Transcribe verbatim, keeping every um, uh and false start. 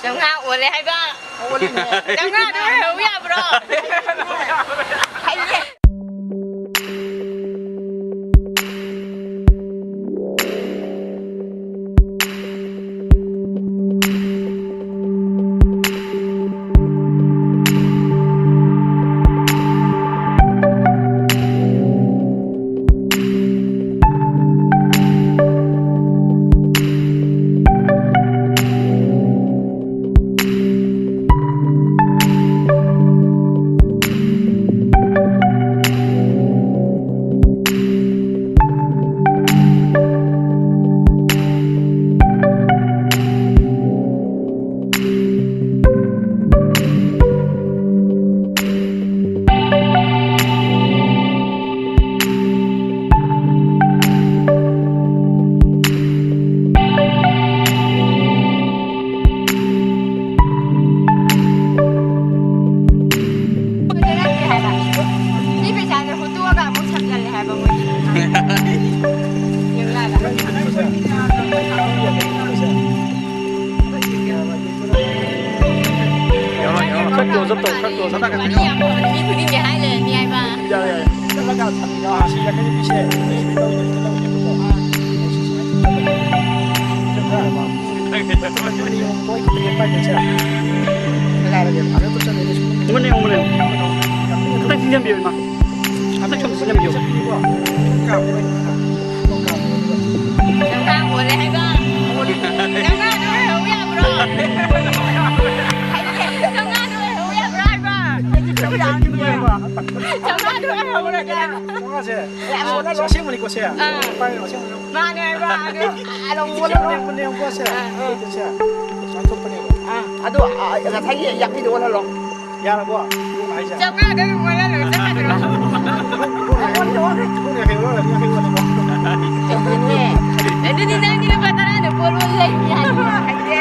ꯆꯥꯝꯃꯉꯥ ꯑꯣꯜꯂꯦ ꯍꯥꯏꯕ꯫ ꯆꯥꯝꯃꯉꯥꯗꯣ ꯑꯣꯏꯍꯧ ꯌꯥꯕ꯭ꯔꯣ? ꯁꯤ ꯄꯩꯁꯥꯁꯦ ꯍꯨꯠꯇꯣꯛꯑꯒ ꯑꯃꯨꯛ ꯁꯝꯖꯜꯂꯦ ꯍꯥꯏꯕ ꯃꯣꯏꯒꯤ꯫ ꯌꯦꯡꯉꯨ ꯌꯥꯗ꯭ꯔꯥ? ꯈꯔ close up ꯇꯧ, ꯈꯔ close up꯫ ꯋꯥꯔꯤ ꯌꯥꯝ ꯐꯕꯅꯤ, ꯃꯤ ꯈꯨꯗꯤꯡꯒꯤ ꯍꯥꯏ ꯂꯩꯔꯅꯤ ꯍꯥꯏꯕ꯫ ꯌꯥꯔꯦ, ꯌꯥꯔꯦ꯫ ꯆꯠꯂꯒ ꯊꯝꯃꯤꯔꯣ? ꯑꯁꯤ ꯌꯥꯡꯈꯩ ꯄꯤꯁꯦ꯫ ꯁꯤ ꯂꯧꯒꯦ, ꯁꯤ ꯂꯧꯒꯦ꯫ ꯑꯥ꯫ ꯁꯤ ꯁꯨꯃꯥꯏꯅ ꯇꯧꯒꯦ꯫ ꯁꯤ ꯈꯔ ꯍꯥꯏꯕ꯫ ꯃꯣꯏ ꯈꯨꯗꯤꯡꯒꯤ ꯄꯥꯏꯒꯦ ꯁꯦ꯫ ꯀꯅꯥꯅ ꯐꯖꯅ ꯇꯧꯁꯜꯂꯦ? ꯎꯃꯅꯦ, ꯎꯃꯅꯦ꯫ ꯈꯤꯇꯪ ꯆꯤꯡꯖꯟꯕꯤꯌꯨ, ꯏꯃꯥ꯫ ꯈꯤꯇꯪ ꯁꯨꯝ ꯆꯤꯡꯖꯟꯕꯤꯌꯨ꯫ ꯆꯥꯝꯃꯉꯥ ꯑꯣꯜꯂꯦ ꯍꯥꯏꯕ꯫ ꯆꯥꯝꯃꯉꯥꯗꯣ ꯑꯣꯏꯍꯧ ꯌꯥꯕ꯭ꯔꯣ? ꯆꯥꯝꯃꯉꯥꯗꯣ ꯑꯣꯏꯍꯧ ꯌꯥꯕ꯭ꯔꯣ ꯍꯥꯏꯕ? ꯆꯥꯝꯃꯉꯥꯗꯣ ꯑꯣꯏꯍꯧꯔꯒꯦ ꯍꯥꯏꯕ꯫ ꯆꯥꯝꯃꯉꯥꯁꯦ꯫ ꯑꯁꯦꯡꯕꯅꯤꯀꯣ ꯁꯦ? ꯑꯥ꯫ ꯄꯥꯏꯔꯣ, ꯑꯁꯦꯡꯕꯅꯤꯀꯣ꯫ ꯃꯥꯅꯦ ꯍꯥꯏꯕ꯫ ꯑꯗꯨ ꯑꯥ, ꯑꯥ꯫ ꯁꯦ, ꯁꯦ, ꯁꯦ꯫ ꯁꯨꯃꯥꯏꯅ ꯊꯣꯛꯄꯅꯦꯕ꯫ ꯑꯥ, ꯑꯗꯣ, ꯑꯥ, ꯉꯁꯥꯏꯒꯤ ꯌꯥꯡꯈꯩꯗꯣ ꯑꯣꯜꯍꯜꯂꯣ꯫ ꯌꯥꯔꯕꯣ? ꯏꯕꯨꯡ ꯍꯥꯏꯁꯦ꯫ ꯆꯥꯝꯃꯉꯥꯗ ꯑꯗꯨꯝ ꯑꯣꯜꯍꯜꯂꯒ ꯆꯠꯀꯗ꯭ꯔꯣ? ꯏꯕꯨꯡ ꯌꯥꯡꯈꯩ ꯑꯣꯜꯍꯜꯂꯦ, ꯌꯥꯡꯈꯩ ꯑꯣꯜꯍꯜꯂꯦꯀꯣ꯫ ꯑꯗꯨꯅꯦ꯫ ꯑꯗꯨꯗꯤ ꯅꯪꯗꯤ ꯂꯨꯄꯥ ꯇꯔꯥꯗ ꯄꯣꯠ ꯑꯣꯜ ꯂꯩꯅꯤ ꯍꯥꯏꯕ ꯍꯥꯏꯁꯦ꯫